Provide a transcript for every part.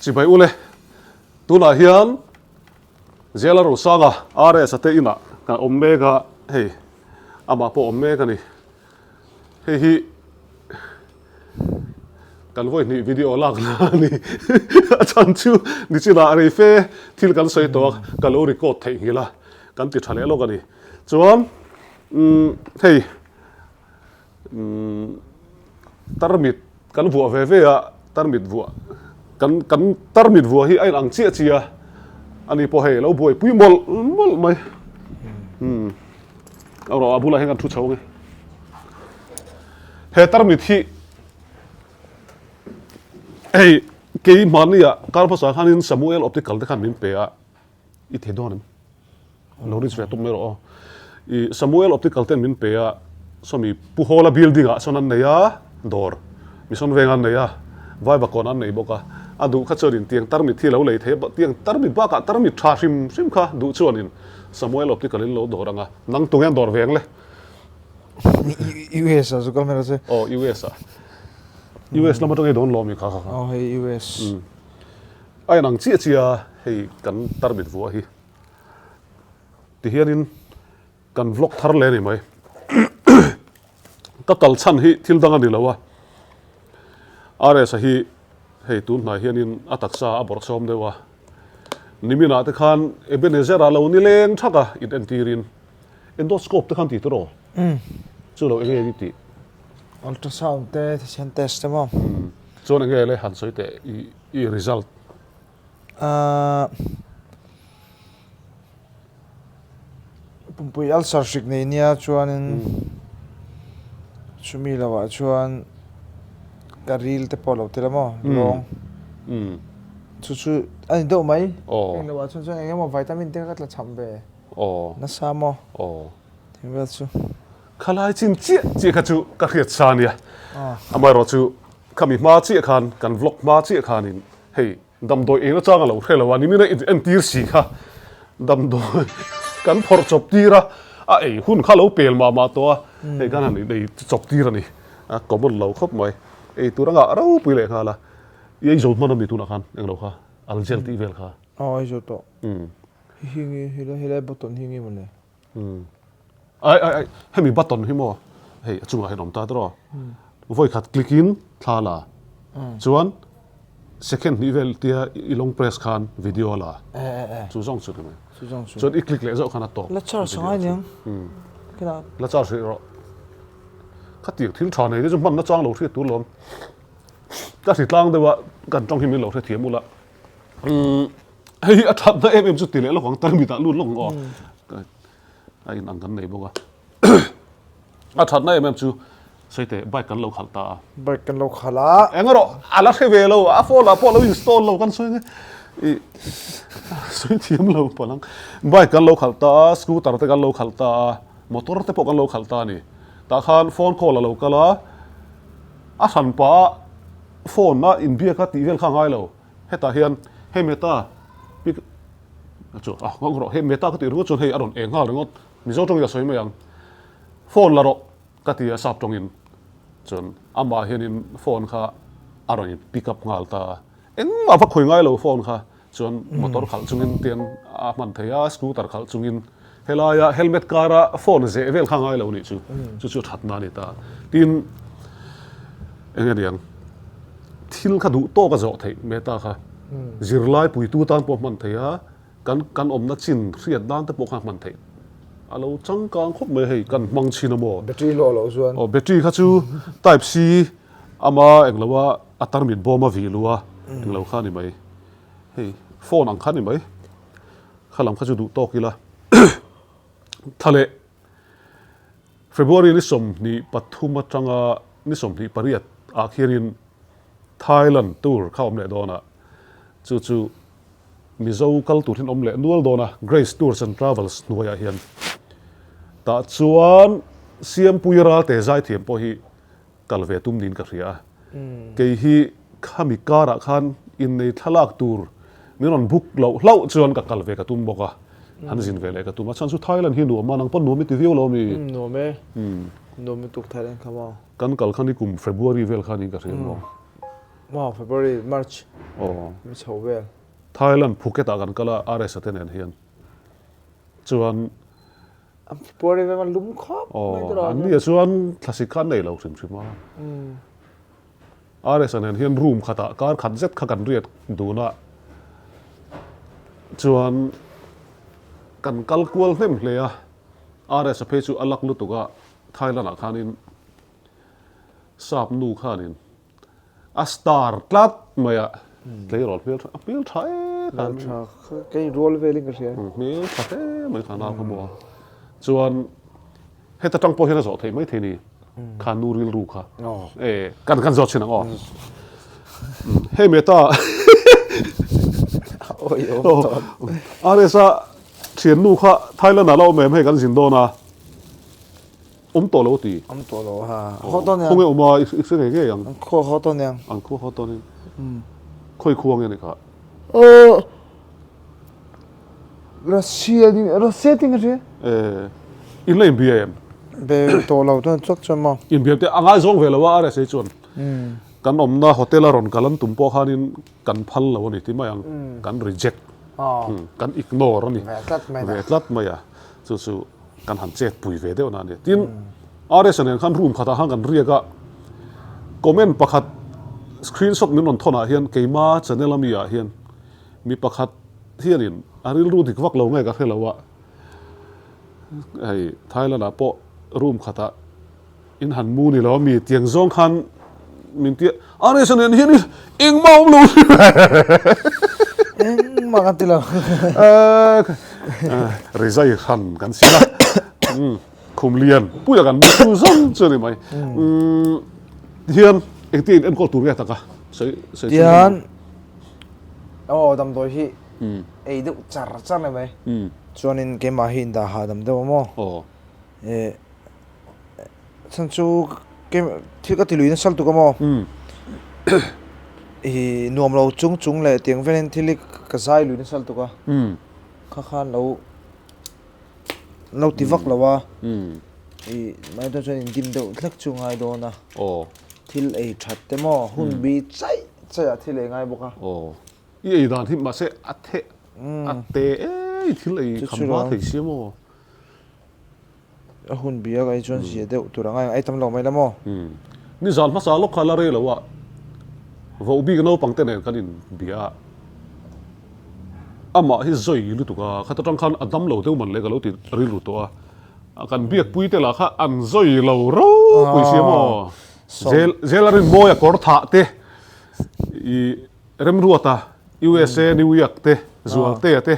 Chibai ule, tunah hian Zela Rosanga RS a te inah kan awm mek a, hei amah pawh awm mek a ni. Hei hi kan vawi hnih video lak na a ni. A chhan chu nichinah rei fe thil kan sawi tawh a, ka lo record theihnghilh a, kan ti tha leh lawk a ni. Chuan umm hei umm tarmit kan vuah ve ve a, tarmit vuah kan kan tarmit vuah hi a inang chiah chiah a, ani pawh hei lo buaipui mawlh mawlh mai. Umm erawh a bulah hian kan thu chho ang e. He tarmit hi hei kei hmahnia kar hmasa khanin Samuel Optical te khan min pe a, i thei dawn em? Lo reach ve tum mai rawh aw. I Samuel Optical ten min pe a, sawmi Pu Hawla building ah sawn an nei a, dawr Mission Veng an nei a, Vaivakawn an nei bawk a, a duh kha chuanin tiang tarmit hi lo lei thei a, tiang tarmit bakah tarmit tha hrim hrim kha duh chuanin Samuel Optical in lo dawr ang a, nang tunge an dawr ve ang le? US ah chu kal mai rawh se. Aw US ah. US lam atanga i dawn lawm i kha kha kha. Aw hei US. A inang chiah chiah a hei kan tarmit vuah hi. Tihianin kan vlog thar leh a ni mai. Ka kal chhan hi thil dang a ni lo a. RS-a hi hei tun hnai hianin a taksa a bawrhsawm deuh a. Niminah te khan Ebenezer-a lo ni leng thak a in entirin endoscope te khan ti tawh rawh. Chu lo enge i tih? Ultrasound te thisen test te maw? Chuan enge le han sawi teh i result? Ahh Pumpui ulcer hrik nei nia chuanin chumi lovah chuan ka ril te pawh a lo tel a maw lawng chu chu a ni deuh mai heng lovah chuan chuan eng emaw vitamin te kha ka tla cham ve nasa maw tih vel chu. Khalai chin chiah chiah kha chu ka hriat sa ania amaherawhchu khami hma chiah khan kan vlog hma chiah khanin hei Damdawi eng atang a lo hre lo a, nimina i entir si kha damdawi kan phawrh chawp tir a, a ei hun kha lo pel mah mah tawh a, hei khan han ei chawp tir a ni, a common lo khawp mai, ei tur a ngah ropui leh nghal a, i ei zo hman a mi tunah khan englo kha algel tih vel kha. Aw ei zo tawh, hi hi helai button hi nge mawle. Ai ai ai hemi button hi maw hei a chungah hian awm ta tawh vawi khat click in thla la chuan second hnih vel tia i long press khan video la chu zawng chu ni mai chuan i click leh zawh khan a tawp la charge angai niang la charge rih rawh khatiang thil tha nei te chu hman na chang lo hriat tur lawm ka hri tlang deuh a kan tawng hi min lo hrethiam ula Hei hi a thatna em em chu ti leh lawk ang, tarmit ah lut lawk ang aw. A in ang kan nei bawk a. A thatna em em chu sawi teh bike kan lo khalh ta a. Bike kan lo khalh a. Eng erawh a la hre ve lo, a phone ah pawh a lo install lo kan sawi nge. I sawi thiam lo palh ang. Bike kan lo khalh ta a, scooter te kan lo khalh ta a, motor te pawh kan lo khalh ta a ni. Tah khan phone call a lo kal a, a hran pah a phone a inbiak a tih vel kha a ngai lo. Hetah hian hei meta pic chu a nghawng rawh hei meta ka tih ringawt chuan hei a rawn eng nghal ringawt Mizo tawngin ka sawi mai ang phone la rawh ka ti a sap tawngin chuan amah hianin phone kha a rawn in pick up nghal ta a engmah va khawi ngai lo phone kha chuan motor khalh chungin tian a hman thei a scooter khalh chungin helaia helmet kara phone zeh vel kha ngai lo nih chu chu chu that na a ni ta tin eng nge niang. Thil kha duh tawk a zawh theih Meta kha zirlai puitu tan pawh hman theih a, kan kan awmna chin hriat dan te pawh kha hman theih. A lo changkang khawp mai hei kan hmang chhin a maw? Battery lawh loh chuan. Aw battery kha chu type C ama englo a a tarmit bawm a vih luh a englo kha a ni mai. Hei phone ang kha a ni mai. Kha lam kha chu duh tawk ila thla leh. February ni 23 atanga ni 28 ah khianin Thailand tour kha awm leh dawn a, chu chu Mizo kal tur hian awm leh nual dawn a, Grace Tours and Travels hnuaiah hian. Tah chuan Siampui Ralte zaithiam pawh hi kal ve tum niin ka hria a. Kei hi khami karah khan innei thlalak tur min rawn book loh hlauh chuan ka kal ve ka tum bawk a, han zin ve leh ka tum a. Chhan chu Thailand hi nuam a, nang pawn nuam i ti viau lo mi? Nuam e, nuam lutuk Thailand kha maw? Kan kal khan i kum February vel khan in ka hria maw? Maw February, March mi chho vel. Thailand Phuket ah kan kal a RS a te nen hian chuan. An February vel an lum khawp mai tiraw. An nia chuan thlasik kha an nei lo hrim hrim a. RS a nen hian room khatah kar khat zet kha kan riat dun a chuan kan kal kual hnem hle a RS a phei chu a lak lutuk a Thailand ah khanin sap nu khanin A star tlat mai a, tleirawl hmel tha, a hmel tha e khan. Hmel tha kha ka in rual velin ka hria. Hmel tha hle mai kha nau kha maw a. Chuan heta tang pawh hian a zawh theih mai thei ni, kha nu rilru kha. E kan kan zawt chhin ang aw. Hei meta RS-a thiannu kha Thailand ah la awm em hei kan zin dawn a. Awm tawh lo a ti. Awm tawh lo ha. Haw tawn eng. Khawnge awm a i hre ngei ngei ang. An khua haw tawn eng. An khua haw tawn eng. Khawi khua nge ni kha? Russia ding Russia ding ka hria. Eh in la inbia em? Be tawh lo chuan chuak chuan maw. Inbia te a ngaizawng ve lo a RSA chuan. Kan awmna hotel a rawn kal an tum pawh khanin kan phal lo a ni ti mai ang. Kan reject. Kan ignore a ni. Ve tlat mai a. Ve tlat mai a. Chu chu kan han chet pui ve deuh na a ni. Tin, RS-a nen khan room khatah khan kan riak a, comment pakhat screenshot min rawn thawn ah hian keima channel ami ah hian mi pakhat hianin a rilru dik vak lo nge ka hre lo a, hei Thailand ah pawh room khatah In han mu ni lo ami tiang zawng khan min ti a RS-a nen hian engmah awm lo Engmah kan ti lo. Rizai hran kan sin a khum lian puia kan mu chu zawng chu a ni mai. Tihian engtin in enkawl tur nge taka sawi sawi Tihian aw damdawi hi ei deuh char char ni mai. Chuanin keimah hi indah hahdam deuh a maw? Chhan chu thil ka ti lui nasa lutuk a maw i nuam lo chung chung leh tiang velin thil hi ka zai lui nasa lutuk a kha khan lo lo ti vak lo a i mahni tan chuan indim deuh hlek chu ngai dawn a thil ei that te maw hun bi chaih chaih ah thil ei ngai bawk a. I ei dan hi mahse a the a te ei thil ei kham hma thei sia maw. A hun biak ai chuan zia deuh tur a ngai ang, ei tam lo mai la maw? Nizan hmasa lawk kha la rei lo a, voh bik naupang te nen kan in bia a, amah hi zawi lutuk a, khata tang khan a dam lo deuh man le ka lo ti rilru tawh a, kan biakpui te lah kha an zawi lo ropui sia maw? Zel zel a rinmawi a kawr thah te i Remruata, USA, New York te, Zualtea te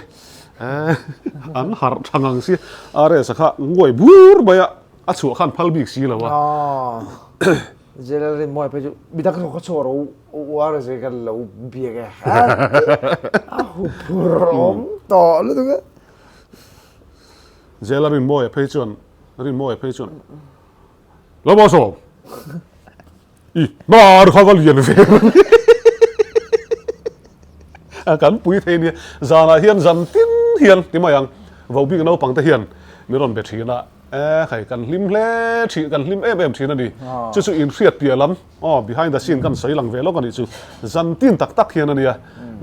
an harh tha ngang si. RS-a kha nguai bur mai a, a chhuah khan phal bik si lo a. Zela rinmawi phei chu midang kha chhuah ro u RS hi kan lo biak e. A huphur awm tawh lutuk e. Zela rinmawia phei chuan rinmawia phei chuan Lo Malsawm! I hnar kha va lian ve a kan pui thei nia zanah hian zan tin hian ti mai ang vo bik naupang te hian min rawn be thin a e hei kan hlim hle thin kan hlim em em thin a ni chu chu in hriat piah lam aw behind the scene kan sawi lang ve lawk a nih chu zan tin tak tak hian a nia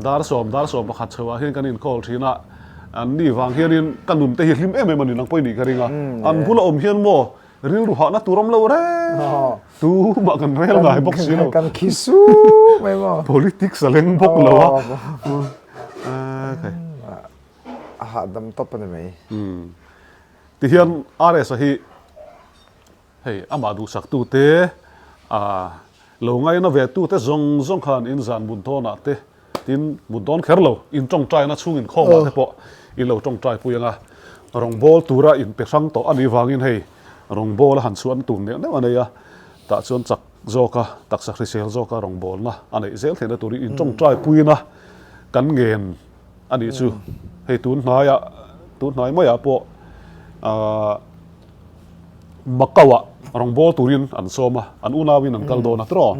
dar sawm pakhat chho ah hian kan in call thin a an ni vang hianin ka nun te hi hlim em em a ni nang pawh i nih ka ring a an bula awm hian maw Rilru hahna tur awm lo reng. Tumah kan rel ngai bawk si lo. Kan khi su mai maw. Politics a leng bawk lo a. A hahdam tawp a ni mai. Tihian RS-a hi hei amah duhsak tute lo ngaina ve tute zawng zawng khan in zan mut dawnah te Tin, mut dawn kher lo, in tawngtaina chhung inkhawmah te pawh i lo tawngtai pui ang a, rawngbâwl tura inpe hrang tawh a nih vangin hei rawngbâwl a han chhuahna tur neuh neuh a nei a, tah chuan chak zawka taksa hrisel zawka rawngbâwlna a neih zel theihna turin in tawngtai puina kan ngen a nih chu. Hei tun hnaiah, tun hnai maiah pawh aah Macau-ah rawngbâwl turin an sawm a, an unauin an kal dawn a tiraw?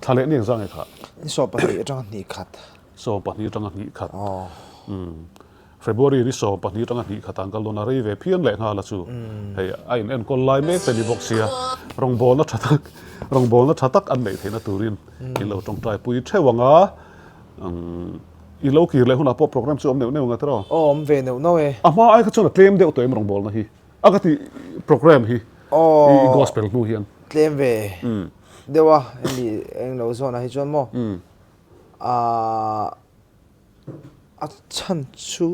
Thla leh ni engzah nge kha? Ni 12 atanga hnih khat. 12 atanga hnih khat. Aw. February ni 12 atanga hnih khat an kal dawn a, rei ve phian leh nghal a chu. Hei a in enkawl lai mek te ni bawk sia, rawngbawlna tha tak, rawngbawlna tha tak an neih theihna turin in lo tawngtai pui theuh ang a. I lo kir leh hunah pawh program chu awm neuh neuh ang a tiraw? Aw awm ve neuh neuh e. A hma ai kha chuan a tlem deuh tawh em rawngbawlna hi? A ka ti program hi i gospel hnu hian. Tlem ve deuh a, hemi englo zawnah hi chuan maw? Aaa. A chhan chu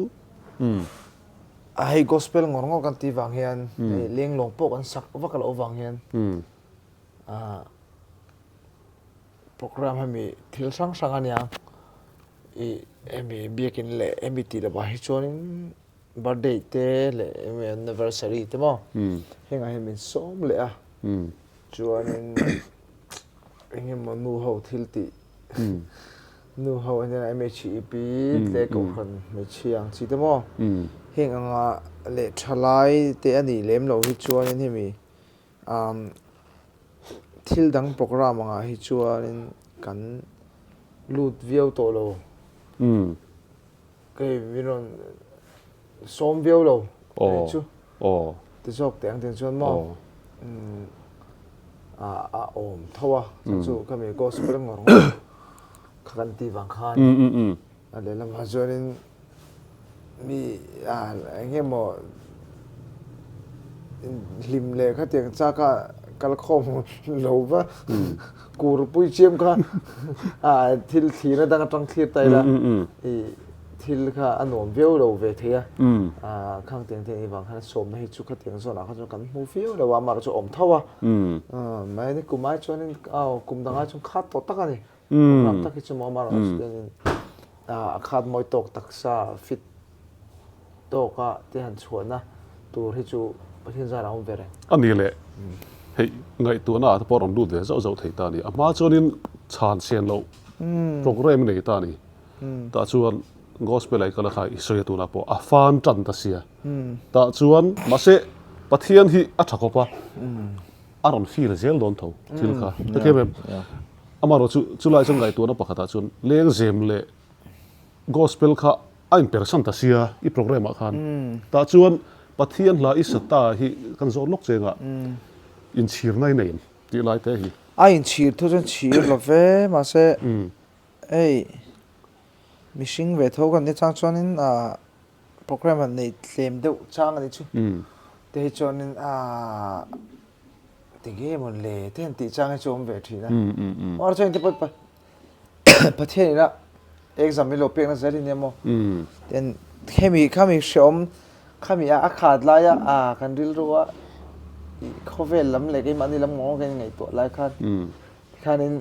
a hei gospel ngawr ngawr kan tih vang hian hei lenglawng pawh kan sak vak loh vang hian ah program hemi thil hrang hrang a nia ih hemi biakin leh hemi tih loh ah hi chuanin birthday te leh hemi anniversary te maw hengah hian min sawm leh a chuanin engemaw nu ho thil tih Nu ho an nia MHEP te kohhran hmeichhia ang chi te maw? Heng anga leh tha lai te a nih lem loh hi chuanin hemi thil dang program angah hi chuanin kan lut viau tawh lo. Kei min rawn sawm viau lo anih chu ti zawk teh ang tiang chuan maw a awm tho a chu chu ka mi gospel ngawr ngawr kha kan tih vang khan a lehlamah chuanin mi eng nge maw hlim leh khatiang chak a kal khawm lo va kur pui chiam kha thil thlir a dang atang thlir ta ila ih thil kha a nuam viau lo ve thei a khang tiang te ni vang khan sawmna hi chu khatiang zawnah kha chuan kan hmu viau lo a amaherawhchu awm tho a mahni kum ai chuanin kum dang ai chuan khat tawh tak a ni program tak hi chu maw amaherawhchu chuanin a khat mawi tawk taksa fit tawka te han chhuahna tur hi chu Pathian zar a awm ve reng. A ni leh, hei ngaihtuahna ah te pawh a rawn lut ve zauh zauh thei ta a ni. A hma chuanin chhan chhen loh program i nei ta a ni. Tah chuan Gospel ah i kal a kha i sawi a tunah pawh a fan tan ta sia. Tah chuan mahse Pathian hi a tha khawp a, a rawn feel zel dawn tho thil kha. Hetiang em em, amaherawh chu chulai chuan ngaihtuahna pakhatah chuan lengzem leh Gospel kha a inpersan ta sia i program ah khan. Tah chuan Pathian hla i sa ta hi kan zawt lawk cheng ah inchhirna i nei em tih lai te hi. A inchhir thu chuan chhir lo ve mahse hei mihring ve tho kan nia chang chuanin ah program han nei tlem deuh chang a ni chu te hi chuanin ah tinge maw le te han tih chang hi chu a awm ve thin a. Chuan te pawh Pathian ina exam hi lo pekna zel hi nia maw? Ten hemi khami hreawm khami a a khat laia a kan rilru a khawvel lam leh keimahni lam ngawng kan ngaihtuah lai khan tikhanin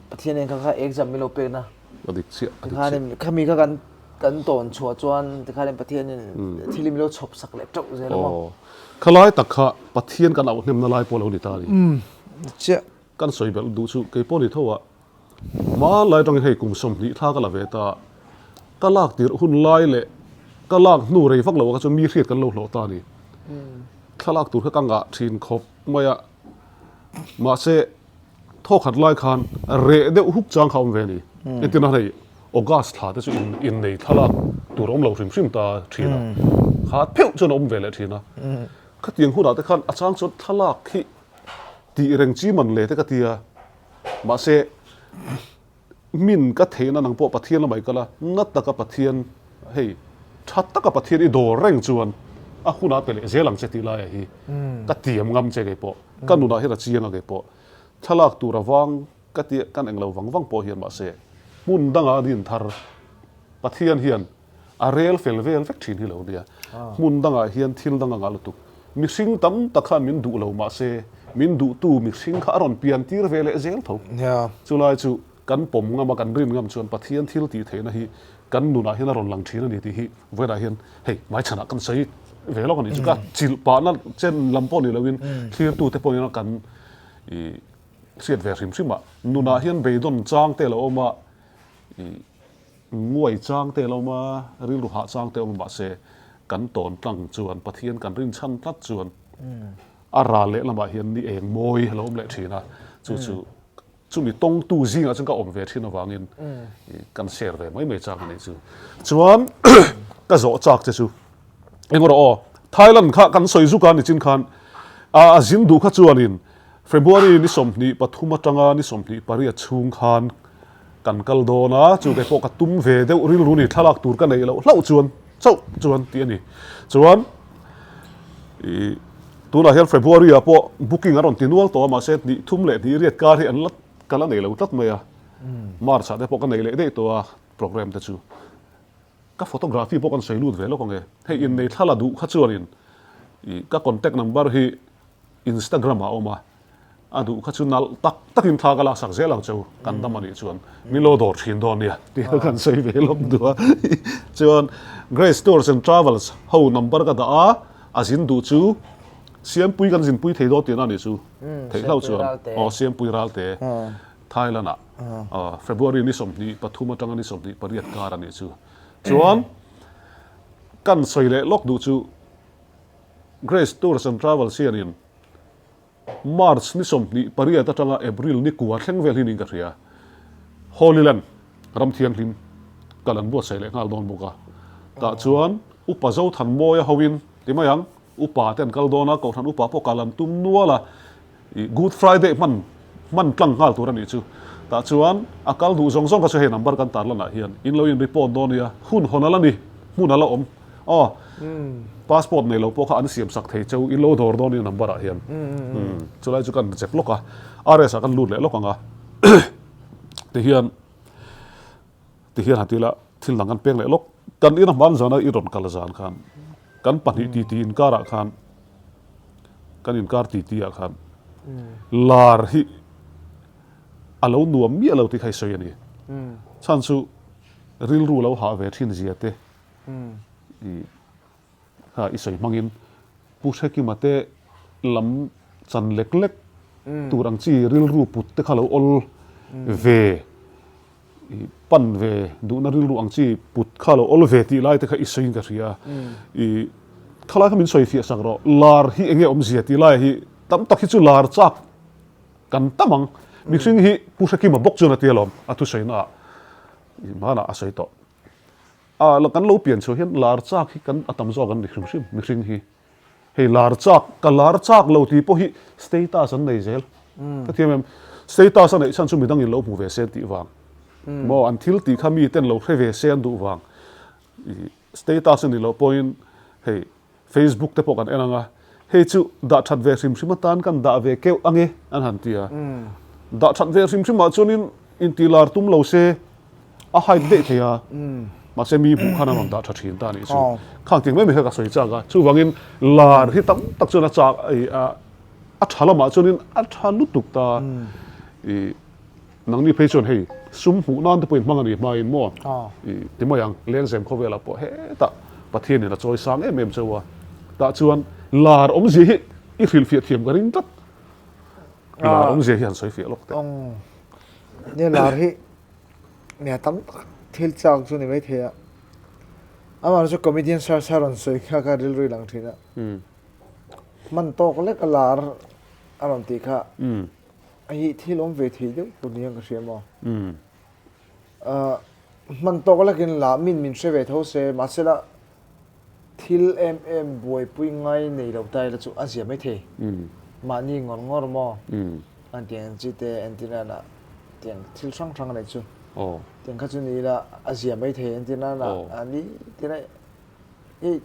Pathian in kha kha exam hi lo pekna a dik chiah a dik chiah tikhanin khami kha kan kan tawn chhuah chuan tikhanin Pathian in thil hi min lo chhawp sak leh teuh zel a maw? Khalai tak kha Pathian kan auhnemna lai pawh a lo ni ta a ni. Chiah. Kan sawi belh duh chu kei pawh ni tho a, hmanlai atangin hei kum 20 thla ka la ve ta, ka lak tirh hun lai leh ka lak hnu rei vak lo ah kha chuan mi hriat kan lo hlawh ta a ni. Thlalak tur kha ka ngah thin khawp mai a, mahse thawkhat lai khan reh deuh huk chang kha a awm ve a ni. Entirna hei August thla te chu innei thlalak tur a awm lo hrim hrim ta thin a, kha pheuh chuan a awm ve leh thin a. Khatiang hunah te khan a chang chuan thlalak hi Tih reng chi man le te ka ti a, mahse min ka theihna nang pawh Pathian lamah i kal a, na taka Pathian hei tha taka Pathian i dawr reng chuan a hunah pe leh zel ang che tih laiah hi ka tiam ngam che kei pawh, ka nunah hian a chiang a kei pawh thlalak tur avang ka ti kan englo vang vang pawh hian mahse hmun dangah din thar Pathian hian A rel fel vel vek thin hi lo nia. Hmun dangah hian thil dang a ngah lutuk. Mihring tam tak khan min duh lo mahse min duhtu mihring kha a rawn pian tir ve leh zel tho. Chulai chu kan pawm ngam a, kan rin ngam chuan Pathian thil tih theihna hi kan nunah hian a rawn lang thin a ni tih hi vawiinah hian hei hmaichhanah kan sawi ve lawk a nih chu. Ka chilh pahna chen lam pawh ni loin thlirtute pawhin kan hriat ve hrim hrim a. Nunah hian beidawn chang te a lo awm a. Nguai chang te lo awm a, rilru hah chang te awm a mahse kan tawn tlang chuan Pathian kan rinchhan tlat chuan a ral leh lamah hian ni eng mawi a lo awm leh thin a, chu chu chumi tawngtu zingah chuan ka awm ve thin avangin kan share ve mai mai chang a nih chu. Chuan Ka zawh chak che chu eng rawh aw. Thailand kha kan sawi zuk a nichin khan a zin duh kha chuanin February ni 23 atanga ni 28 chhung khan kan kal dawn a, chu kei pawh ka tum ve deuh rilru ni thlalak tur ka neih loh hlauh chuan chauh chuan tih a ni. Chuan ih tunah hian February ah pawh booking a rawn ti nual tawh a mahse hnih thum leh hnih riat kar hi an la ka la nei lo tlat mai a, March ah te pawh ka nei leh daih tawh a program te chu. Ka photography pawh kan sawi lut ve lawk ang e. Hei innei thla la duh kha chuanin ih ka contact number hi Instagram ah a awm a, a duh kha chu nalh tak takin thla ka laksak zel ang cheu kan dam anih chuan min lo dawr thin dawn nia tih kha kan sawi ve lawk duh a. Chuan Grace Tours and Travels ho number ka dah a, a zin duh chu Siampui kan zinpui thei dawn tihna anih chu theih hlauh chuan aw Siampui Ralte Thailand ah February ni 23 atanga ni 28 kar anih chu. Chuan kan sawi leh lawk duh chu Grace Tours and Travels hianin March ni 28 atanga April ni kua thleng vel hi niin ka hria. Holy Land ram thianghlim kal an buatsaih leh nghal dawn bawk a. Tah chuan Upa Zothanmawia hoin ti mai ang Upa te an kal dawn a, Kohhran Upa pawh kal an tum nual a. Ih Good Friday hman hman tlang nghal tur a nih chu. Tah chuan a kal duh zawng zawng kha chu hei number kan tar lanah hian in lo in report dawn nia, hun hawn a la ni, hmun a la awm aw. Passport nei lo pawh kha an siam sak thei cheu, in lo dawr dawn nia number ah hian. Chulai chu kan chep lawk a, RS ah kan lut leh lawk ang a. Tihian tihian han ti ila thil dang kan peng leh lawk. Kan ina hman zana i rawn kal zan khan kan pahnih titi inkarah khan kan inkar titi ah khan lar hi a lo nuam miah lo tih kha i sawi a ni. Chhan chu rilru lo hah ve thin zia te i kha i sawi hmangin Pu Hrekima te lam chan lek lek tur ang chi rilru put te kha lo awl ve I pan ve duhna rilru ang chi put kha lo awl ve tih lai te kha i sawiin ka hria. I khalai kha min sawi fiah sak rawh. Lar hi enge awmzia tih lai hi tam tak hi chu lar chak kan tam ang. Mihring hi Pu Hrekima bawk chuan a ti alawm a thusawi naah i hmanah a sawi tawh. A kan lo pian chhuah hian lar chak hi kan a tam zawk an ni hrim hrim mihring hi. Hei lar chak, ka lar chak lo tih pawh hi status an nei zel. Ka thiam em? Status a neih chhan chu midang in lo hmu ve se an tih vang. Maw an thil tih kha mi ten lo hre ve se an duh vang. Status a nih loh pawhin hei Facebook te pawh kan en ang a, hei chu dah that ve hrim hrim atan kan dah ve keuh ang e an han ti a. Dah that ve hrim hrimah chuanin Inti lar tum lo se a hype daih thei a, mahse mi hmuh khan a rawn dah tha thin ta a nih chu. Khang ting mai mai kha ka sawi chak a, chuvangin lar hi tam tak chuan a chak a tha lamah chuanin a tha lutuk ta. I nangni phei chuan hei sum hmuh nan te pawhin hmang a nih hmain maw i ti mai ang, lengzem khawvelah pawh hetah Pathianin a chawi sang em em chauh a, tah chuan lar awmzia hi i hrilhfiah thiam ka ring tlat. Lar awmzia hi han sawi fiah lawk teh. Nia lar hi nia tam tak thil chak chu ni mai thei a. Amah chu comedian sar sar rawn sawi kha ka rilru i lang thin a. Hman tawk lek a lar a rawn tih kha a hi thil awm ve thei deuh tur ni hian ka hria maw. Hman tawk lekin la min min hre ve tho se mahsela Thil em em buaipui ngai nei lo ta ila chu a zia mai thei. Mahni ngawr ngawr maw? An tiang ang chi te entirna ah tiang thil hrang hrang a nei chu. Tiang kha chu ni ila a zia mai thei entirna ah ni tina hei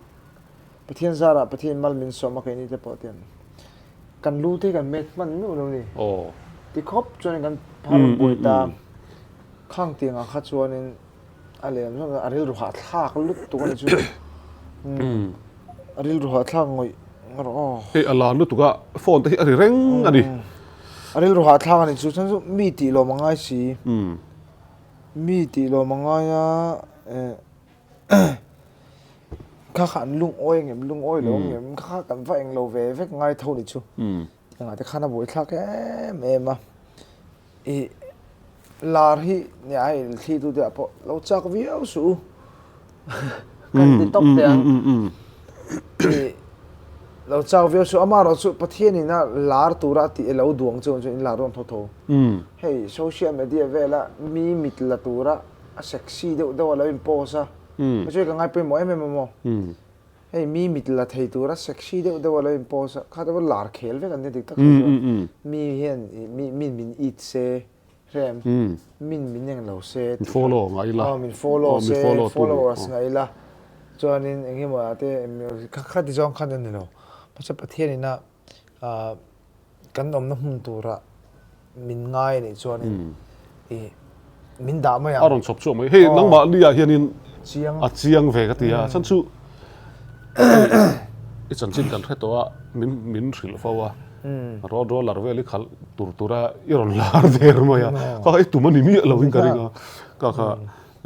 Pathian zarah Pathian mal min sawm a keini te pawh tiang kan lu te hi kan met hman meuh lo ni. Ti khawp chuanin kan phar buai ta. Khang tiangah kha chuanin A lem zawk a rilru hahthlak lutuk a ni chu. A rilru hahthlak ngawih rawh aw. Hei a lar lutuk a phone te hi a ri reng a ni. A rilru hahthlak a ni chu chuan chu mi tih lawm a ngai si. Mi tih lawm a ngai a kha kha an lungawi ang em lungawi lo ang em kha kha kan va englo ve vek ngai tho ni chu. Engah te khan a buaithlak em em a. I lar hi nia hei thli tu te ah pawh lo chak viau suh u kan ti tawp teh ang i lo chak viau suh amaherawh chu Pathian in a lar tura a tih alo duang chu in lar dawn tho tho hei social media vela mi mit la tura a sexy deuh deuh a lo in post a. Chu ka ngai pawimawh em em a maw. Hei mi mit la thei tura sexy deuh deuh a lo in post a, kha te pawh lar khel vek an nia dik tak kha chuan. Mi hian mi min it se hrem, min min eng lo se tih kha. Min follow ngaih ila. Aw min follow se, followers ngaih ila. Chuanin eng emaw ah te kha kha ti zawng khan a ni lo. Mahse Pathian ina kan awmna hmun tura min ngai a nih chuanin i min dah mai ang. A rawn chhawp chhuak mai. Hei nangmah Lia hianin a chiang ve ka ti a, chhan chu i chanchin kan hre tawh a, min min hrilh fo a, road roller vel i khalh tur tura i rawn lar der mai a, kha kha i tum a ni miah lo in ka ring a, kha kha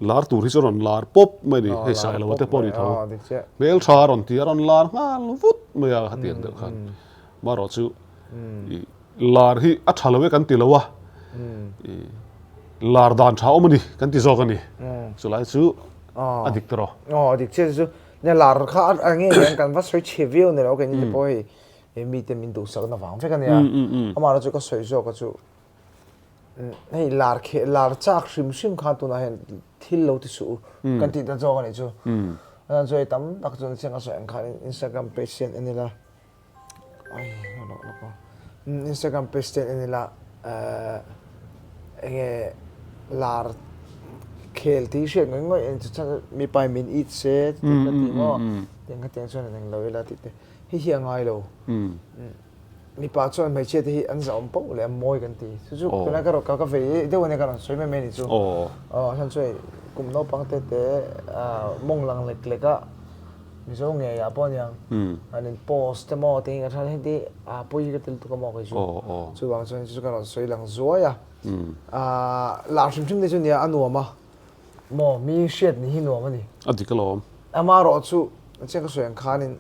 lar tur hi chu rawn lar pawp mai a ni, hei Sailoa te pawh a ni tho, hmeltha a rawn ti a, a rawn lar nghal vut mai a, khatiang deuh khan. Marawh chu i lar hi a tha lo e kan ti lo a, i lar dan tha awm a ni kan ti zawk a ni. Chulai chu a dik tawh. Aw a dik chiah chu nia lar kha a nge hian kan va sawi chhe viau ni lo keini te pawh hei he mite min duhsakna vang vek a nia. Amaherawhchu chu ka sawi zawk a chu Hei lar kheh lar chak hrim hrim khan tunah hian thil lo ti suh u kan tih ta zawk a nih chu. Chuan chu hei tam tak chuan chiang a sawi ang khan Instagram page te an en ila ai lawk lawk aw Instagram page te an en ila eng nge lar khel tih hriat ngawih ngawih a ni chu chuan mipa in min it se tih ka ti maw tiang khatiang chuan an englo ila tih te hei hi a ngai lo. Mipa chuan hmeichhia te hi an zahawm poh leh a mawi kan ti. Chu chu tunlai ka rawn ka vei deuh ania ka rawn sawi mai mai a ni chu. Aw chuan chu hei kum naupang te te mawng lang lek lek a Mizo ngeiah pawh aniang an in post te maw tiin ka hria hei te a pawi hi ka tel tuk a maw kei chu. Chuvang chuan chu chu ka rawn sawi lang zuai a. Lar hrim hrim te chu nia a nuam a maw mi hriat ni hi nuam a ni. A dik alawm. Amaherawhchu chiang ka sawi ang khanin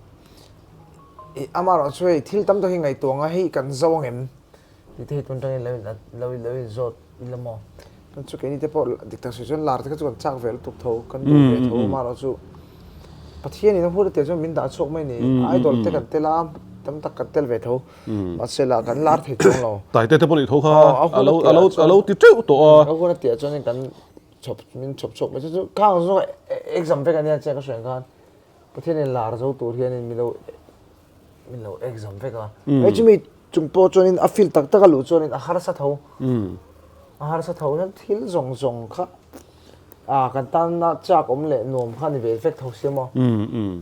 I amaherawhchu hei thil tam tak hi ngaihtuah anga hei kan zo ang em tih te hi tun atangin lo in lo lo in zawt ila maw? Chuan chu keini te pawh dik tak sawi chuan lar te kha chu kan chak ve lutuk tho kan duh ve tho amaherawhchu Pathian in a hun atia chuan min dah chhuak mai a ni idol te kan tel a tam tak kan tel ve tho mahse lah kan lar thei chuang lo. Taite te pawh nih tho kha a lo a lo a lo ti teuh tawh a. A hun atia chuan kan chhawp min chhawp chhuak mai chu chu khang zawk exam vek ania chiang ka hriat khan. Pathianin lar zo tur hianin min lo min lo exam vek a. Hei chumi chung pawh chuanin a field tak tak a luh chuanin a harsa tho. A harsa tho hian thil zawng zawng kha a kan tanna chak awm leh nuam kha a ni ve vek tho sia maw.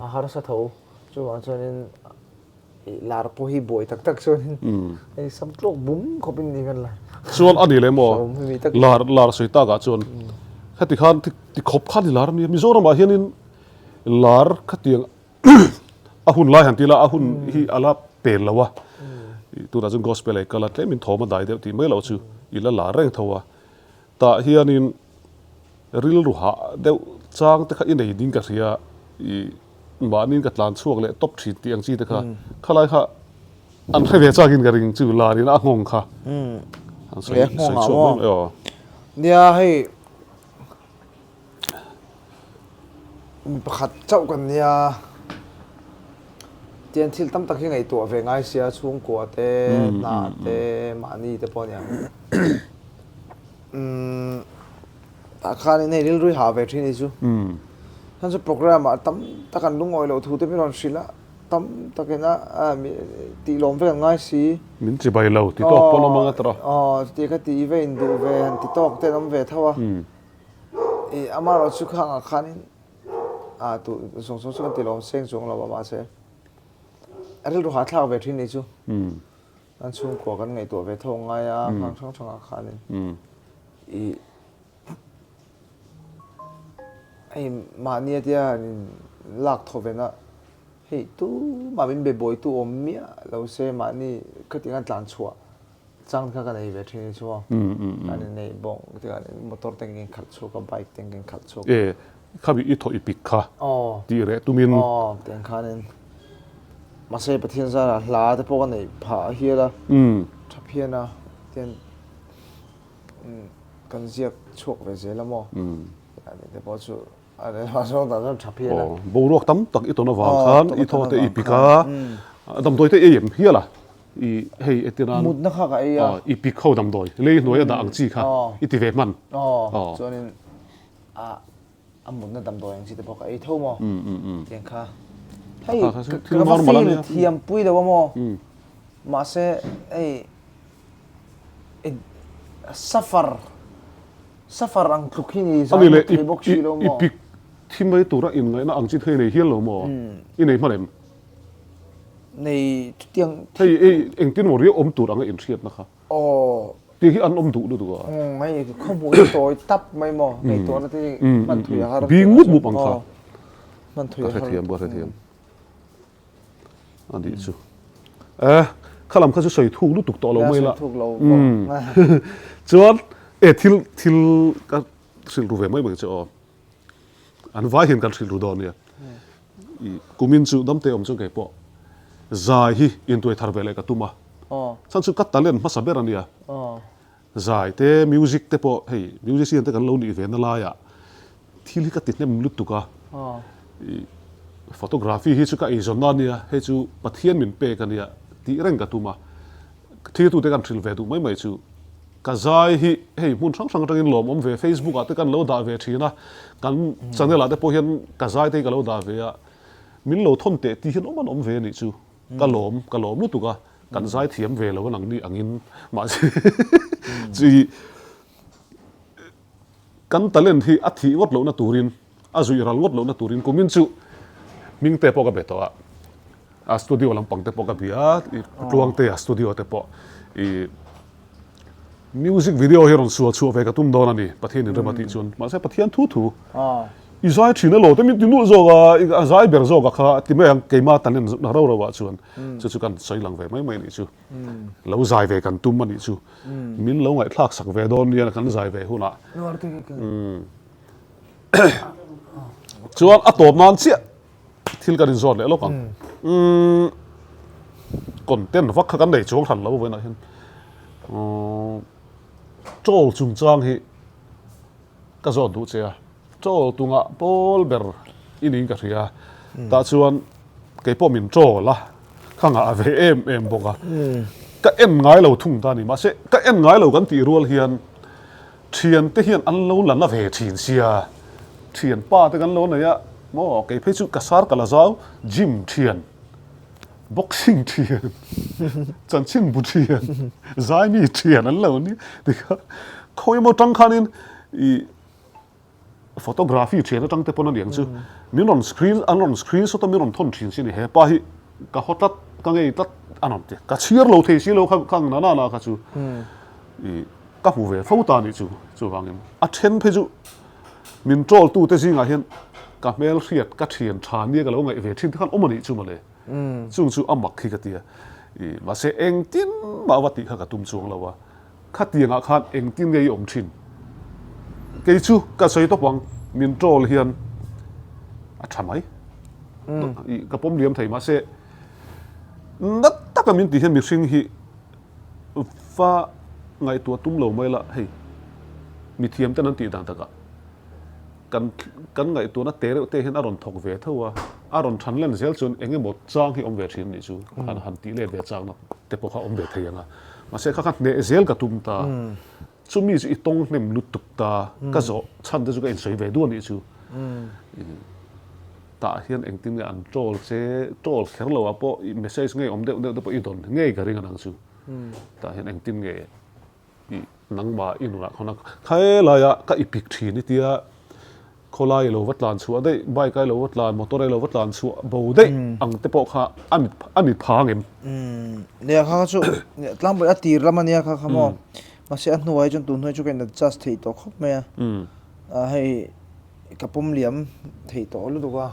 A harsa tho. Chuvang chuanin lar pawh hi buai tak tak chuanin hei sam tluak bum khawpin ni kan lar. Chuan a ni leh maw? Lar lar sawi takah chuan heti khan ti khawp khan i lar a nia. Mizoramah hianin Lar khatiang a hun lai han ti ila a hun hi a la pel lo a, tunah chuan gospel ei kal a tlemin thawm a dai deuh tih mai loh chu i la lar reng tho a, tah hianin rilru hah deuh chang te kha i nei ding ka hria i mahniin ka tlan chhuak leh tawp thin tih ang chi te kha khalai kha an hre ve chakin ka ring chu larin a nghawng kha an sawi chhuak mai mai aw. Nia hei. Mi pakhat chauh kan nia tian thil tam tak hi ngaihtuah ve ngai sia chhungkua te hna te mahni te pawh ania umm tah khanin hei rilru hi hah ve thin hi chu chuan chu program ah tam tak an lungawi loh thu te min rawn hrilh a tam takin a tih lawm vek an ngai si min chibai lo ti tawk pawn awm ang a tawrh a aw chuti ka ti ve induh ve han ti tawk te an awm ve tho a. I amaherawh chu khang ah khanin ah tu zawng zawng chu kan ti lawm seng chuang lo a mahse a rilru hahthlak ve thin ni chu kan chhungkua kan ngaihtuah ve tho ngai a khang hrang hrang ah khanin i hei mahni a tia han in lak thaw ve na hei tumah min be buaitu awm miah lo se mahni khatiang a tlan chhuah Chang kha ka nei ve thin chu a. Kan in nei bawk tikah motor te kan khalh chhuak a bike te kan khalh chhuak. E khami i thawh i pik kha tih reh tumin. Aw tiang khanin mahse Pathian zarah hla te pawh ka neih phah hial a tha phian a tian kan ziak chhuak ve zel a maw te pawh chu Aw, boruak tam tak i tawn avang khan i thaw te i pik a, damdawi te i ei em hial a, i hei etir nan mutna kha ka ei a, i pik ho damdawi lei hnuai a dah ang chi kha i ti ve hman. Aw, chuanin a A mutna damdawi ang chi te pawh ka ei tho maw? Tiang kha. Hei ka va feel thiam pui lo a maw? Mahse hei suffer suffer ang tluk hi ni zai ngawt thei bawk si lo maw? I pik thi mai tura inngaihna ang chi thei nei hial lo maw? I nei hman em? Nei chutiang. Hei engtin maw riau awm tur anga inhriatna kha. Aw. Tih hi an awm duh lutuk a. Umm hei khawhmuh hi tawi tap mai maw ngaihtuahna te hi hman thui a har. Bing mup mup ang kha. Hman thui a har. Ka hrethiam ka hrethiam. A nih chu. Eh kha lam kha chu sawi thuk lutuk tawh lo mai la. Sawi thuk lo. Chuan e thil thil ka hrilh ru ve mai mai che aw. An vai hian kan hrilh ru dawn nia. I kumin chu damte awm chuan kei pawh zai hi intuai thar ve leh ka tum a. Chhan chu ka talent hmasa ber a nia. Zai te music te pawh hei musician te kan lo nih ve na laiah thil hi ka ti hnem lutuk a. I photography hi chu ka eizawnna a nia, hei chu Pathian min pek a nia tih reng ka tum a. Thirtute kan hrilh ve duh mai mai chu ka zai hi hei hmun hrang hrang atangin lawmawm ve Facebook ah te kan lo dah ve thin a, kan channel ah te pawh hian ka zai te hi ka lo dah ve a, min lo thawn teh tih hian awm an awm ve a nih chu ka lawm ka lawm lutuk a, kan zai thiam ve lo a nang ni angin mahse chi kan talent hi a thih ngawt lohna turin a zuih ral ngawt lohna turin kumin chu hming te pawh ka be tawh a. A studio lampang te pawh ka bia a, i Tluangtea studio te pawh i music video hi rawn sual chhuah ve ka tum dawn a ni, Pathian in rem a tih chuan. Mahse Pathian thu thu i zai thin elaw te min ti nulh zawk a, a zai ber zawk a kha ti mai ang keima talent ro ro ah chuan chu chu kan sawi lang ve mai mai a nih chu. Lo zai ve kan tum a nih chu. Min lo ngaihthlak sak ve dawn nia kan zai ve hunah. Chuan a tawp nan chiah. Thil kan inzawt leh lawk ang. Umm content vak kha kan nei chuang hran lo vawiinah hian umm troll chungchang hi ka zawt duh che a. Troll tungah pawl ber i niin ka hria. Tah chuan kei pawh min troll a, ka ngah ve em em bawk a. Ka en ngai lo thung ta a ni. Mahse ka en ngai lo kan tih rual hian Thian te hian an lo la na ve thin sia, thian pa te kan lo nei a, maw kei phei chu ka sar ka la zau, gym thian, boxing thian, chanchin bu thian, zaimi thian an lo ni tikha khawi emaw tang khanin ih photography thian atang te pawn a niang chu min rawn screen an rawn screen shot a min rawn thawn thin si a ni hepa hi ka haw tlat ka ngei tlat a rawn ti ka chhiar lo thei si lo kha kha ang nana na kha chu ih. Ka hmu ve fo ta nih chu, chuvangin a then phei chu min troll tute zingah hian ka hmel hriat ka thian tha nia ka lo ngaih ve thin te khan awm a nih chu mawle, chung chu a mak hi ka ti a, ih mahse engtin mah va tih kha ka tum chuang lo a, khatiangah khan engtin nge i awm thin? Kei chu ka sawi tawp ang, min troll hian a tha mai, ih ka pawm liam thei mahse na taka min tih hian mihring hi Va ngaihtuah tum lo mai la, hei mithiam ten an tih dan takah kan kan ngaihtuahna te reuh te hian a rawn thawk ve tho a, a rawn than len zel chuan eng emaw chang hi awm ve thin nih chu han han tih let ve chakna te pawh kha awm ve thei ang a, mahse kha kha hneh zel ka tum ta, chumi chu i tawng hnem lutuk ta, ka zawh chhan te chu ka insawi ve duh a nih chu. Tah hian engtin nge an troll che, troll kher lo ah pawh i message ngei awm deuh deuh te pawh i dawn ngei ka ring a nang chu. Tah hian engtin nge i nangmah i nunah khawn a khae laia ka i pik thin i tia khawlai i lo va tlan chhuah daih, bike a i lo va tlan, motor a i lo va tlan chhuah bo daih ang te pawh kha a ni a ni pha ang em? Nia kha kha chu tlangpui a tir lam a nia kha kha maw. Mahse a hnuah hi chuan tun hnuai chu ka in adjust theih tawh khawp mai a. Hei Ka pawm liam thei tawh lutuk a,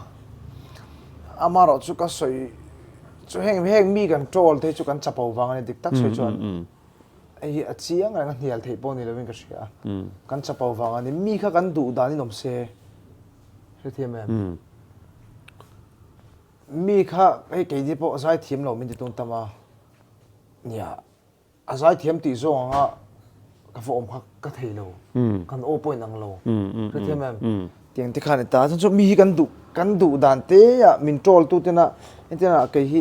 amaherawh chu ka sawi chu heng heng mi kan troll te hi chu kan chapo vang a ni dik tak sawi chuan hei hi a chiang reng a hnial theih pawh ni lovin ka hria a, kan chapo vang a ni mi kha kan duh danin awm se hrethiam em? Mi kha hei keini pawh zaithiam lo min ti tung tam a nia. A zaithiam tih zawng anga ka va awm kha ka thei lo. Kan aw pawh inang lo. Hrethiam em? Tiang te khan i ta. Chuan chu mi hi kan duh kan duh dan te ah min troll tu tena entirna kei hi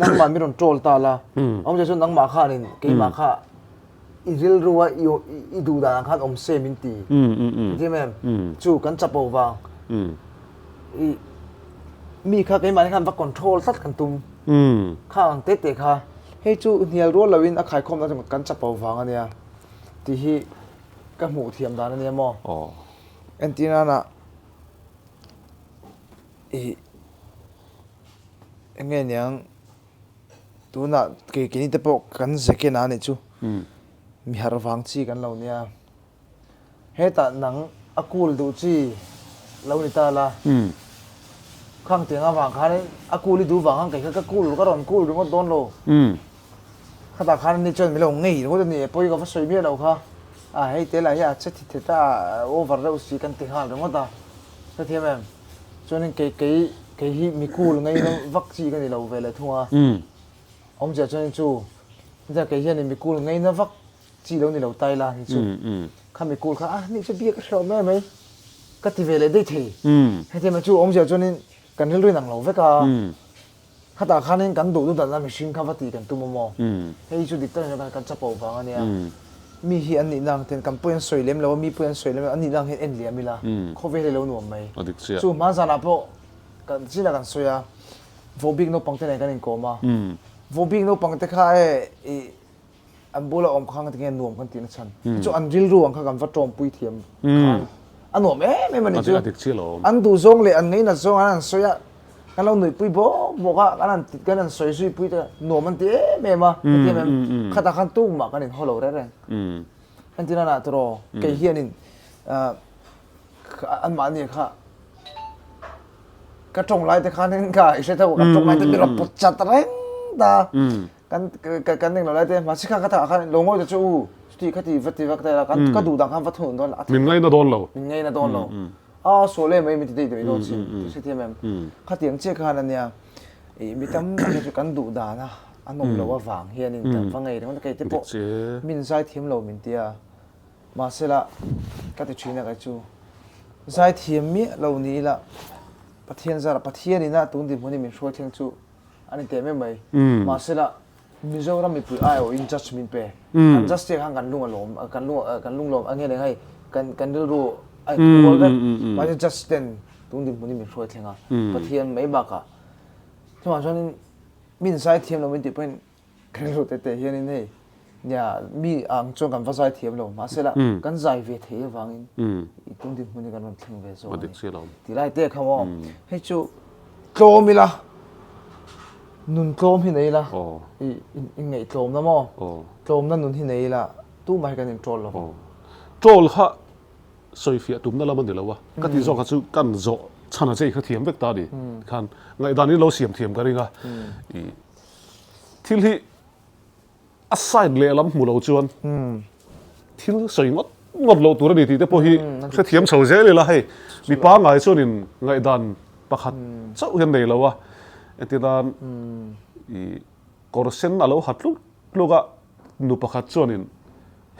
nangmah min rawn troll ta la. Awmzia chuan nangmah khanin keimah kha i rilru a i duh dan ang khan awm se min ti. Hrethiam em? Chu kan chapo vang. I mi kha keimahni khan va control tlat kan tum. Kha ang te te kha hei chu hnial rual loin a khaikhawmna chu kan chapo vang a nia tih hi ka hmuh thiam dan a nia maw. Entir nana i eng nge niang tunah kei keini te pawh kan zeken a nih chu mi harh vang chi kan lo nia. Hetah nang a cool duh chi lo ni ta la. Khang tiang avang khan a cool i duh vang khan kei kha ka cool ka rawn cool ringawt dawn lo. Khatah khan ani chuan min lo ngei ringawt a ni e pawi ka va sawi miah lo kha. A hei te lah hi a che thit thet a over deuh si kan ti nghal ringawt a. Hrethiam em? Chuanin kei kei kei hi mi cool ngei na vak chi ka ni lo ve leh thung a. Awmzia chuanin chu kei hianin mi cool ngei na vak chi lo ni lo tai la ni chu khami kul kha a ni chu bia ka hre awm em mai ka ti ve leh daih thei hetiang mai chu awmzia chuanin kan rilru in ang lo vek a khatah khanin kan duh duh danna mihring kha va tih kan tum awm aw hei chu dik tak in kan chapo vang ania mi hi an nihna ang ten kan pawi an sawi lem lo a mi pawi an sawi lem lo an nihna ang hian en liam ila khawvel hi lo nuam mai chu hmanzanah pawh kan chinah kan sawi a vohbik naupang te nen kan inkawm a vohbik naupang te kha e ih An bula awm kha tinge nuam kan tihna chhan. Chu an rilru ang kha kan va tawmpui thiam khan a nuam em em a ni chu. An duh zawng leh an ngeinat zawng an han sawi a, kan lo nuihpui bawk bawk a, kan han kan han sawi zui pui te nuam an ti em em a, heti em em khatah khan tumah kan inhaw lo reng reng. Entir nana tawraw kei hianin anmahni kha ka tawng lai te khanin ka i hre tho kan tawng lai te mi rawn pawt chat reng ta. Kan kan eng lo lai te mahse kha ka thah khan lo ngawi ta chu u chuti khati va ti vak ta ila kan ka duh dan khan va thunun dawn a Min ngaina dawn lo. Min ngaina dawn lo. A sual em mai min ti daih daih dawn sin ti hre thiam em. Khatiang chiah khan ania i mi tam tak hi chu kan duh dan a a nawm loh avang hianin kan va ngei ringawt a kei te pawh min zai thiam lo min tia mahsela ka ti thin a kei chu zai thiam miah lo ni ila Pathian zara Pathian ina tun dinhmun hi min hruai thleng chu A ni teh mai mai. Mahsela Mizoram mipui aiawhin judge min pe. Kan judge te khan kan lung a lawm, kan lung kan lung lawm a nge leh hei kan kan rilru a inkual vek. Mahse judge ten tun dinhmun hi min hruai thleng a. Pathian mai bakah chuvang chuanin min zai thiam lo min tih pawhin ka rilru teh teh hianin hei Nia, mi ang chuan kan va zai thiam lo, mahsela kan zai ve thei avangin i tum dinhmun hi kan rawn thleng ve zawk a ni. Ti lai te kha maw, hei chu tlawm ila, nun tlawm hi nei ila, i inngaihtlawmna maw, tlawmna nun hi nei ila, tumah hi kan in troll lo vang. Troll kha sawifiah tumna lam a ni lo a, ka tih zawk kha chu kan zawh chhan a che i kha thiam vek ta a ni. Tikhan ngaihdan in lo siam thiam ka ring a, i thil hi A side lehlam hmu lo chuan thil sawi ngawt ngawt loh tur a ni tih te pawh hi hrethiam chho zel ila hei mi pangngai chuanin ngaihdan pakhat chauh hian nei lo a, entir nan i kawr sen a lo ha tluk tluk a, nu pakhat chuanin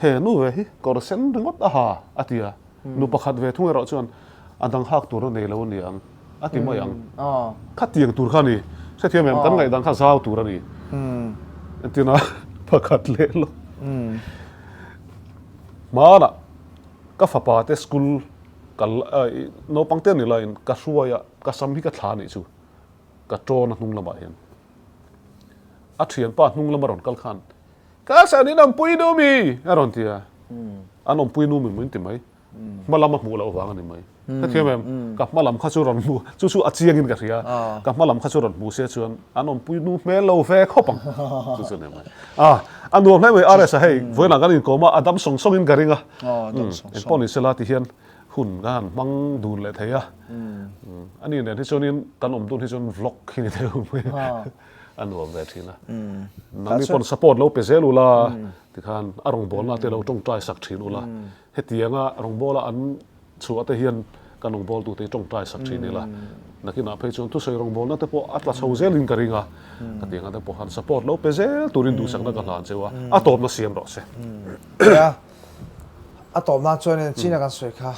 he nu ve hi kawr sen ringawt a ha a ti a, nu pakhat ve thung erawh chuan a dang hak tur a nei lo a ni ang. A ti mai ang. Khatiang tur kha a ni. Hrethiam em, kan ngaihdan kha zau tur a ni. Entirna pakhat leh lawk. Hmanah ka fapa te school kal naupang te ni laiin ka hruai a, ka sam hi ka thla anih chu. Ka tawn a hnung lamah hian. A thianpa hnung lama rawn kal khan, Ka san in awmpui nu mi? a rawn ti a. An awmpui nu mi min ti mai. Hma lam a hmuh loh vang a ni mai. Ka thiam em? Ka hma lam kha chu rawn hmu, chu chu a chiangin ka hria. Ka hma lam kha chu rawn hmu se chuan an awmpui nu hmel lo ve khawp ang. Chu chu a ni mai. A, a nuam hle mai RS a hei, vawiinah kan inkawm a, a dam sawng sawngin ka ring a. Engpawh ni sela ti hian hun ka han hmang dun leh thei a. Ani nen hi chuanin kan awm dun hi chuan vlog hi ni deuh mai. A nuam ve thin a. Nangni pawn support lo pe zel ula, tikhan a rawngbawlna te lo tawngtai sak thin ula. Hetianga rawngbawla an chhuah te hian kan rawngbawltute hi tawngtai sak thin ila, nakinah phei chuan thusawi rawngbawlna te pawh a tla chho zelin ka ring a, hetianga te pawh han support lo pe zel turin duhsakna ka hlan cheu a, a tawpna siam rawh se. Nia, a tawpna chuanin China kan sawi kha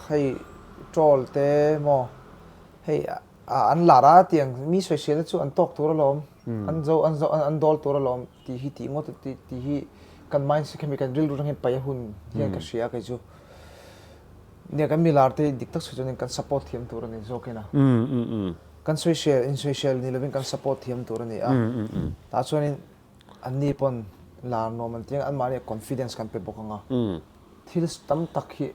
hei troll te maw hei an lar a tiang mi sawisel chu an tawk tur alawm, an zo an zo an dawl tur alawm tih hi tih ngawt tih hi kan mindset khami kan rilru atang hian paih a hun hian ka hria kei chu. Nia kan milar te dik tak sawi chuanin kan support thiam tur a ni zawk in a. Kan sawisel insawisel ni lovin kan support thiam tur a ni a. Tah chuanin anni pawn lar nuam an ti ang anmahni ah confidence kan pe bawk ang a. Thil tam tak hi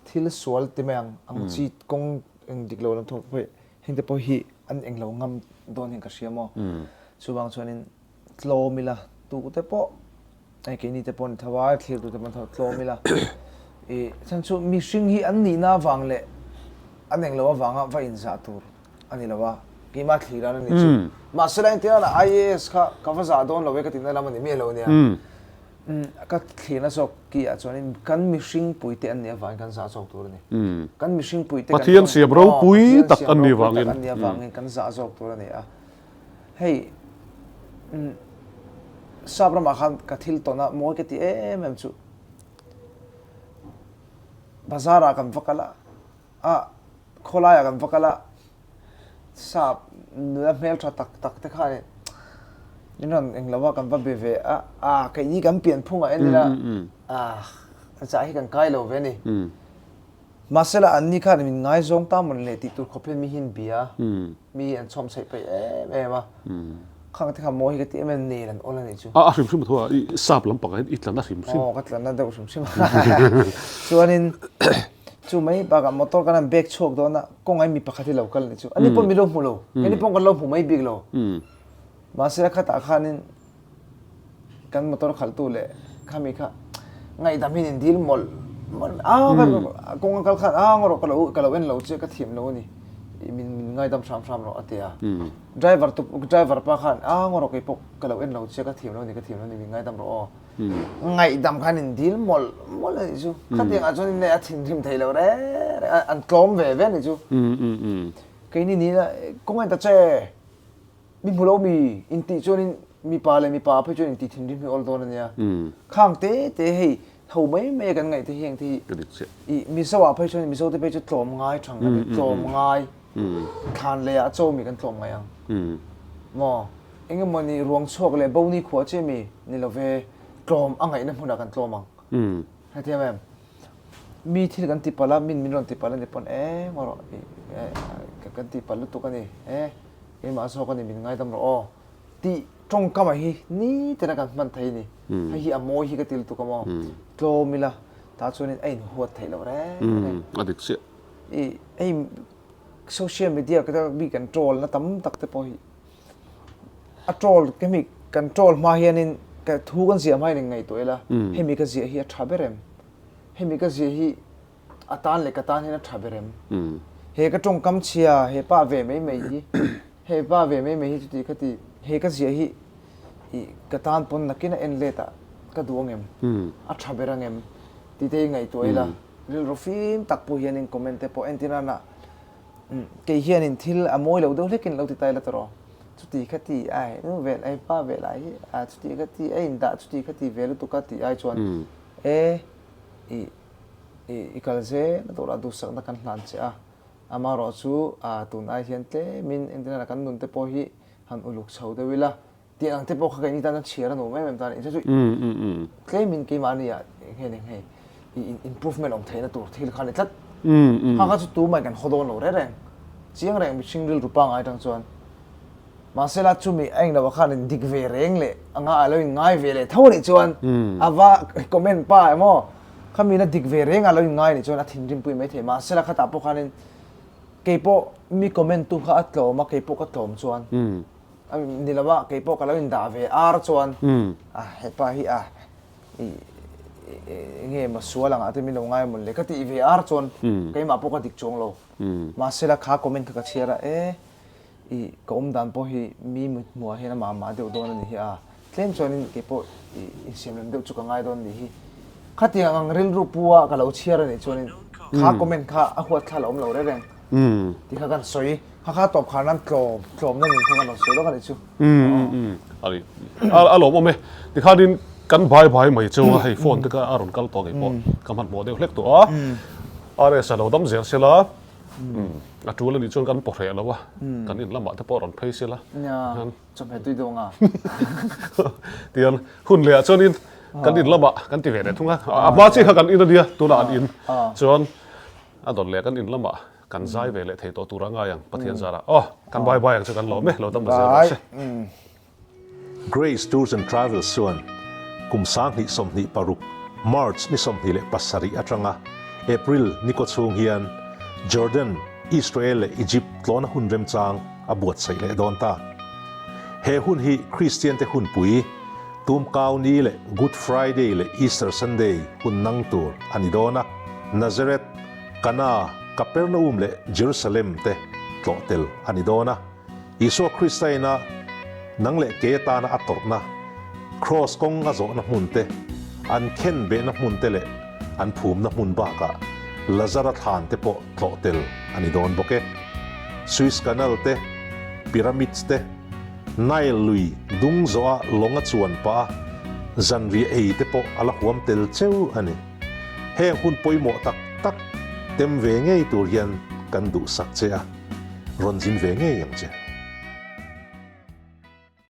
thil sual ti mai ang ang chi kawng eng dik lo lam thawk pawh hi heng te pawh hi an englo ngam dawn hian ka hria maw. Chuvang chuanin tlawm ila tu te pawh hei keini te pawh an tho a thlir tu te pawh an tho tlawm ila ih chhan chu mihring hi an nihna avang leh an englo avanga va inzah tur a ni lo a keimah thlir an ani chu mahse la engtin a IAS kha ka va zah dawn lo e ka tihna lam a ni miah lo ania ka thlirna zawk ki ah chuanin kan mihring puite an nih avangin kan zah zawk tur a ni kan mihring puite Pathian siam ropui tak an nih vangin an nih avangin kan zah zawk tur a ni a. Hei sap ramah khan ka thil tawn a mawi ka ti em em chu bazar ah kan va kal a a khawlai ah kan va kal a sap nula hmeltha tak tak te khan in rawn englo a kan va be ve a a keini kan pianphung ah en ila a chah hi kan kai lo ve a ni. Mahsela anni khan min ngaizawng ta mawn le tih tur khawp hian mi hi an bia a, mi hi an chhawm chheih peih em em a. Khang te kha mawi hi ka ti em em, nel an awl a nih chu. A hrim hrim a tho a, i sap lampang ah hian i tlan a hrim hrim. Aw ka tlan a deuh hrim hrim a. Chuanin chu mai bakah motor kan han bek chhuak dawn a, kawngah mi pakhat hi lo kal a nih chu. Ani pawh mi lo hmu lo, ani pawh kan lo hmu mai bik lo. Mahsela khatah khanin kan motor khalhtu leh khami kha ngaihdam hian in dil mawlh mawlh a kawng a kal khan a ngaw rawh ka lo ka lo en lo che ka thiam lo a ni min min ngaidam hram hram rawh a ti a driver tu driver pa khan a ngaw rawh keipawh ka lo en lo che ka thiam lo a ni ka thiam lo a ni min ngaidam rawh aw ngaihdam khan in dil mawlh mawlh a nih chu khatiang ah chuan in a thinrim thei lo reng reng a an tlawm ve ve a nih chu keini ni ila kawng en ta che. Mi hmu lo mi intih chuanin mipa leh mipa phei chuan intih thinrim hi awl dawn a nia. Khang te te hei tho mai mai a kan ngaih te hi heng te hi i Mizo ah phei chuan Mizo te phei chu tlawm ngai thang kan ni tlawm ngai thlan leh ah chaw mi kan tlawm ngai ang maw engemaw ni ruang chhuak leh bo ni khuah che mi ni lo ve tlawm a ngaihna hmunah kan tlawm ang. Hetiang em? Mi thil kan ti palh a, min min rawn ti palh a ni pawn eng erawh kan ti palh lutuk a ni e, keimah zawk a ni min ngaidam rawh aw tih tawngkam ah hi nitin a kan hman thei a ni. Hei hi a mawi hi ka ti lutuk a maw? Tlawm ila tah chuanin a inhuat theih loh reng reng. A dik chiah. I hei social media ka mi kan troll na tam tak te pawh hi a troll hemi kan troll hma hianin ka thu kan ziah hma hian in ngaihtuah ila hemi ka ziah hi a tha ber em hemi ka ziah hi a tan leh ka tan hian a tha ber em he ka tawngkam chhia he pa ve mai mai hi he pa ve mai mai hi chuti ka ti he ka ziah hi i ka tan pawn nakin a en let ah ka duh angem a tha ber angem tih te hi ngaihtuah ila rilru fim tak pawh hianin comment te pawh entir nana Kei hianin thil a mawi lo deuh hlekin lo ti ta ila tawh chuti kha ti ai nu vel ai pa vel ai hi a chuti kha ti a indah chuti kha ti ve lutuk a tih ai chuan e i i kal zel a dawrah duhsakna kan hlan che a amaherawh chu a tun ai hian tlemin entirna kan nun te pawh hi han uluk chho deuh ila Tih ang te pawh kha keini tan chuan chhiar a nuam em em ta a ni. Chu chu tlemin keimahni ah nge ni hei improvement awm theihna tur thil kha a ni tlat. Kha kha chu tumah in kan haw dawn lo reng reng. Chiang reng mihring rilru pangngai atang chuan. Mahsela chumi a englo ah khan in dik ve reng leh anga a lo in ngai ve leh tho anih chuan a va comment pa emaw khami na dik ve reng a lo in ngai anih chuan a thinrim pui maithei. Mahsela khatah pawh khanin keipawh mi comment tu kha a tlawm a keipawh ka tlawm chuan Ni lo a, kei pawh ka lo indah ve ar chuan a hepa hi a enge maw sual angah te min lo ngai amawn le ka tih ve ar chuan keimah pawh ka dik chuang lo. Mahsela kha comment kha ka chhiar a e i ka awm dan pawh hi mi hmuh ah hian amah mah deuh dawn a ni hi a, tlem chuanin kei pawh i insiamrem deuh chu ka ngai dawn a nih hi. Khatiang ang rilru pu a ka lo chhiar a nih chuanin kha comment kha a huat thlal a awm lo reng reng. Ti kha kan sawi, kha kha tawp khar nan tlawm, tlawmna nun kha kan rawn sawi lawk a nih chu. A ni, a lawmawm e. Tikhanin kan bai bai mai cheu a, hei phone te kha a rawn kal tawh ngei pawh ka hmanhmawh deuh hlek tawh a. RS a lo dam zel sela, a tul a nih chuan kan pawhreh lo a, kan in lamah te pawh a rawn phei sela. Nia, chawhmeh tui deuh anga. Tian hun leh ah chuanin kan in lamah kan ti ve leh thung a, a hma chiah kha kan in a nia, tunah an in chuan. A dawt leh kan in lamah kan zai ve leh thei tawh tur a ngai ang Pathian zarah. Aw, kan bye bye ang chu kan lawm e, lo dam va zel rawh se. Grace Tours and Travels chuan kum 2026 March ni 27 atanga April ni kaw chhung hian Jordan, Israel leh Egypt tlawhna hun remchang a buatsaih leh dawn ta. He hun hi Kristiante hunpui, Tumkau ni leh Good Friday leh Easter Sunday hun nang tur a ni dawn a, Nazareth, Kana, Kapernaum leh Jerusalem te tlawh tel a ni dawn a. Isua Krista ina nang leh kei atana a tawrhna, Kraws kawng a zawhna hmun te, an khen behna hmun te leh an phumna hmun bakah Lazara thlan te pawh tlawh tel a ni dawn bawk e. Suez Canal te, Pyramids te, Nile lui dung zawha lawng a chuan pah a, zanriah ei te pawh a la huam tel cheu a ni. Heng hun pawimawh tak tak tem ve ngei tur hian kan duhsak che a. Rawn zin ve ngei ang che.